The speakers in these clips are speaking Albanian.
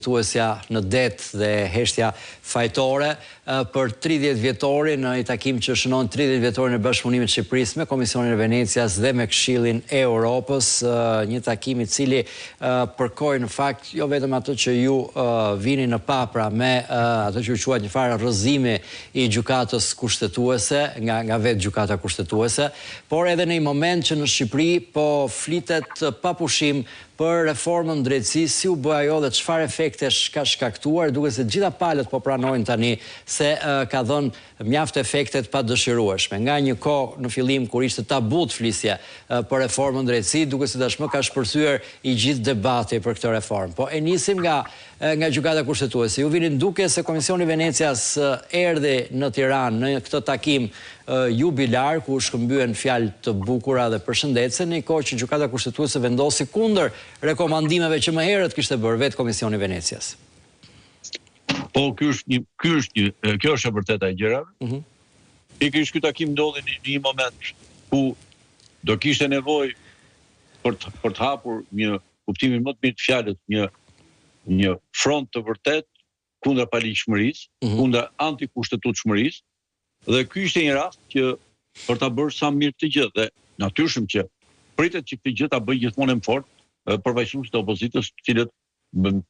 Kushtetuesja në det dhe heshtja fajtore për 30 vjetorin në një takim që shënon 30 vjetorin e bashkëpunimit të Shqipërisë me Komisionin e Venecias dhe me Këshillin e Europës, një takim i cili përkoi në fakt jo vetëm atë që ju vini në pah pra me atë që u quajt një farë rrëzimi i Gjykatës Kushtetuese nga nga vetë Gjykata Kushtetuese, por edhe në një moment që në Shqipëri po flitet pa pushim Për reformën në drejtësi, si u bë ajo dhe çfarë efektesh ka shkaktuar, duket se të gjitha palët po pranojnë tani se ka dhënë mjaft efekte të padëshirueshme. Nga një kohë në fillim kur ishte tabu të flisje për reformën në drejtësi, duket se tashmë ka shpërthyer i gjithë debati për këtë reformë. Po e nisim nga nga Gjykata Kushtetuese. Ju vini në dukje se Komisioni i Venecias erdhi në Tiranë në këtë takim jubilar ku u shkëmbyen fjalë të bukura dhe përshëndetëse në një kohë që Gjykata Kushtetuese vendosi kundër rekomandimeve që më herët kishte bërë vetë Komisioni i Venecias. Po, ky është një, ky është një, kjo është e vërteta e gjërave. Mm -hmm. Pikërisht ky takim ndodhi në një moment ku do kishte nevojë për të, për të hapur një kuptimin më të mirë të fjalës, një një front të vërtetë kundra paligjshmërisë, mm -hmm. kundra antikushtetutshmërisë, dhe ky ishte një rast që për ta bërë sa mirë këtë gjë dhe natyrshëm që pritet që këtë gjë ta bëjë gjithmonë më fort përfaqësuesit e opozitës, të cilët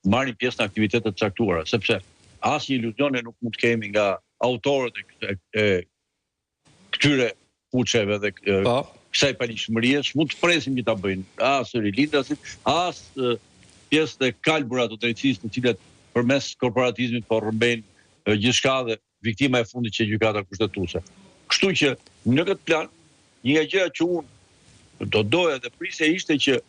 marrin pjesë në aktivitete të caktuara, sepse asnjë iluzione nuk mund të kemi nga autorët e, e, këtyre puçeve dhe po. kësaj paligjshmërie, s'mund të presim që ta bëjnë as rilindasit, as pjesët e kalbura të drejtësisë, të cilat përmes korporatizmit po rrëmbejnë gjithçka dhe viktima e fundit qe gjykata kushtetuese. Kështu që në këtë plan, një nga gjërat që unë do doja dhe prisja ishte që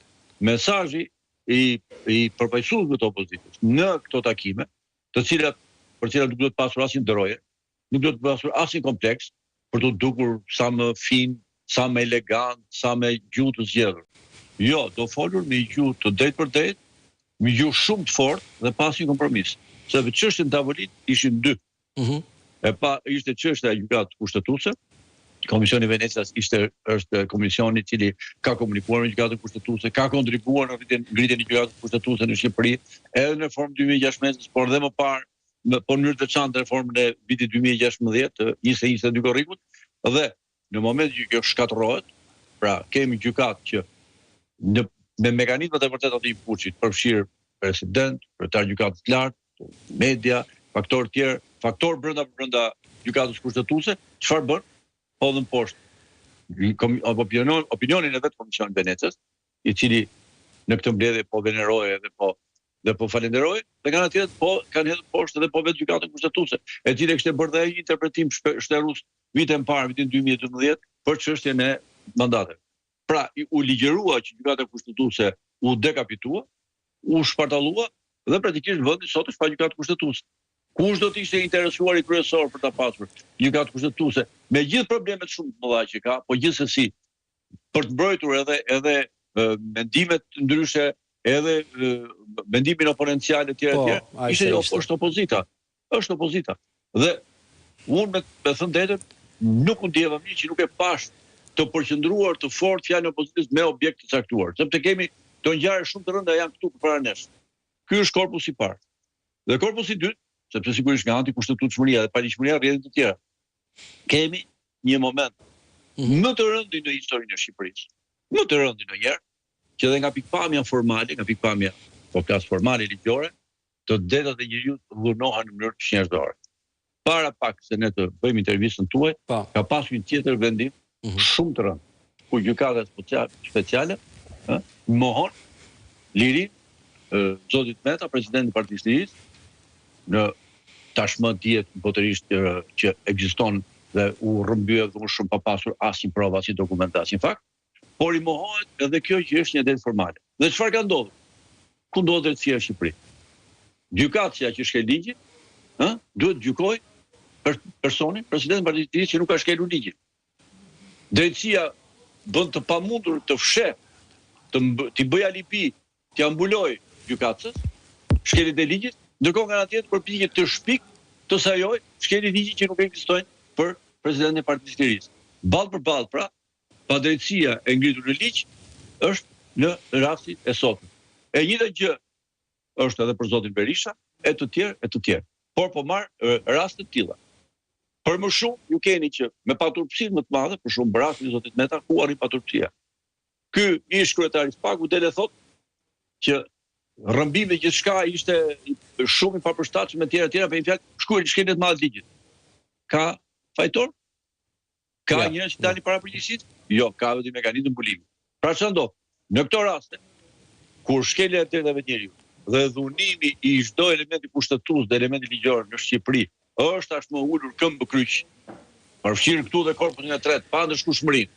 mesazhi i i përfaqësuesve të opozitës në këto takime, të cilat për të cilat nuk duhet pasur asnjë droje, nuk duhet pasur asnjë kompleks për t'u dukur sa më fin, sa më elegant, sa me gjuhë të zgjedhur. Jo, do folur me një gjuhë të drejtpërdrejtë, me një gjuhë shumë të fortë dhe pa asnjë kompromis. Sepse çështjet në tavolinë ishin dy. Mm -hmm. E para ishte çështja e gjykatës kushtetuese, Komisioni i Venecias ishte është komisioni i cili ka komunikuar me gjykatën kushtetuese, ka kontribuar në rritjen ngritjen e gjykatës kushtetuese në Shqipëri, edhe në reformën 2016, por edhe më parë në po në mënyrë të veçantë reformën e vitit 2016 të 20-22 korrikut dhe në momentin që kjo shkatërrohet, pra kemi gjykatë që në me mekanizmat e vërteta të një puçit, përfshirë president, kryetar gjykatës të lartë, media, faktorë të tjerë, faktorë brenda brenda gjykatës kushtetuese, çfarë bën? Hodhën poshtë opinionin, opinionin e vetë Komisionit të Venecias, i cili në këtë mbledhje po venerohej edhe po dhe po falenderohej, dhe nga ana tjetër po kanë hedhur poshtë edhe po vetë gjykatën kushtetuese, e cila kishte bërë dhe ai një interpretim shterues vite më parë, vitin 2012, për çështjen e mandateve. Pra, u ligjërua që gjykata kushtetuese u dekapitua, u shpartallua dhe praktikisht vendi sot është pa gjykatë kushtetuese. Kush do të ishte i interesuari kryesor për ta pasur gjykatë kushtetuese, me gjithë problemet shumë të mëdha që ka, po gjithsesi për të mbrojtur edhe edhe mendimet ndryshe, edhe mendimin oponencial etj etj, po, ishte ishte është opozita. Është opozita. Dhe unë me, me thënë drejtën nuk u ndjeva mirë që nuk e pashë të përqendruar të fortë fjalën e opozitës me objekt të caktuar, sepse kemi këto ngjarje shumë të rënda janë këtu përpara nesh. Ky është korpusi i parë. Dhe korpusi i dytë, sepse sigurisht nga antikushtetutshmëria dhe paligjshmëria rrjedhin të tjera. Kemi një moment mm -hmm. më të rëndin në historinë e Shqipërisë, më të rëndin ndonjëherë, që dhe nga pikëpamja formale, nga pikëpamja po flas formale ligjore, të drejtat e njeriut dhunohen në mënyrë çnjerëzore. Para pak se ne të bëjmë intervistën tuaj, po. ka pasur një tjetër vendim mm -hmm. shumë të rëndë, ku gjykata speciale ë mohon lirinë zotit Meta, presidentit të Partisë Lirisë, në tashmë dihet botërisht që, që ekziston dhe u rrëmbye dhunshëm pa pasur asnjë provë, asnjë dokument, asnjë fakt, por i mohohet edhe kjo që është një drejtë formale. Dhe çfarë ka ndodhur? Ku ndodhet drejtësia në Shqipëri? Gjykatësja që shkel ligjin, ë, duhet të gjykojë për personin, presidentin e Partisë Lirisë që nuk ka shkelur ligjin. Drejtësia bën të pamundur të fsheh, të t'i bëjë alibi, t'ia mbulojë gjykatëses shkeljet e ligjit, ndërkohë nga ana tjetër përpiqet të shpik, të sajojë shkelje ligji që nuk ekzistojnë për presidentin e Partisë Lirisë. Ballë për ballë pra, padrejtësia e ngritur në ligj është në rastin e sotëm. E njëjta gjë. Është edhe për zotin Berisha e të tjerë e të tjerë. Por po marr raste të tilla. Për më shumë, ju keni që me paturpësinë më të madhe, për shembull për rastin e zotit Meta, ku arrin paturpësia? Ky ish kryetar i SPAK-ut del e thotë që rrëmbimi gjithçka ishte shumë i papërshtatshëm etj etj, me një fjalë, shkruajnë shkelje të madhe të ligjit. Ka fajtor? Ka ja. njerëz që dalin para përgjegjësisë? Jo, ka vetëm mekanizëm mbulimi. Pra çfarë ndodh? Në këto raste, kur shkelja e drejtave të njeriut dhe dhunimi i çdo elementi kushtetues dhe elementi ligjor në Shqipëri është tashmë ulur këmbëkryq, përfshirë këtu dhe korpusin e tretë, pandëshkueshmërinë,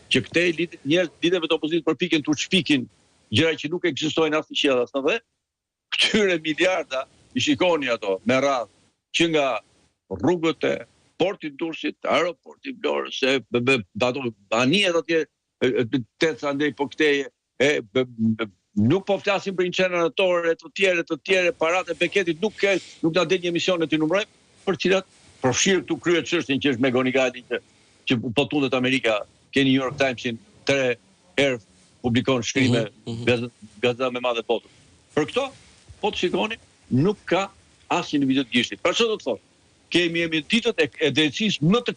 që këtej njerëz liderëve të opozitës përpiqen t'u shpikin gjëra që nuk ekzistojnë as në qiell as në dhe, këtyre miliarda i shikoni ato me radhë që nga rrugët e porti i Durrësit, aeroporti i Vlorës, e ato anijet atje të andej po këtej e nuk po flasim për inceneratorë e të tjerë e të tjerë, paratë e Beketit nuk ke, nuk na del një emision ne t'i numërojmë, për të cilat përfshirë këtu krye çështjen që është McGonigali që që po tundet Amerika, keni New York Timesin tre herë publikon shkrime mm -hmm. gazeta më e madhe e botës. Për këto, po të shikoni, nuk ka asnjë lëvizje të gishtit. Pra çfarë do të thotë? Kemi jemi ditët e, e drejtësisë më të keqe.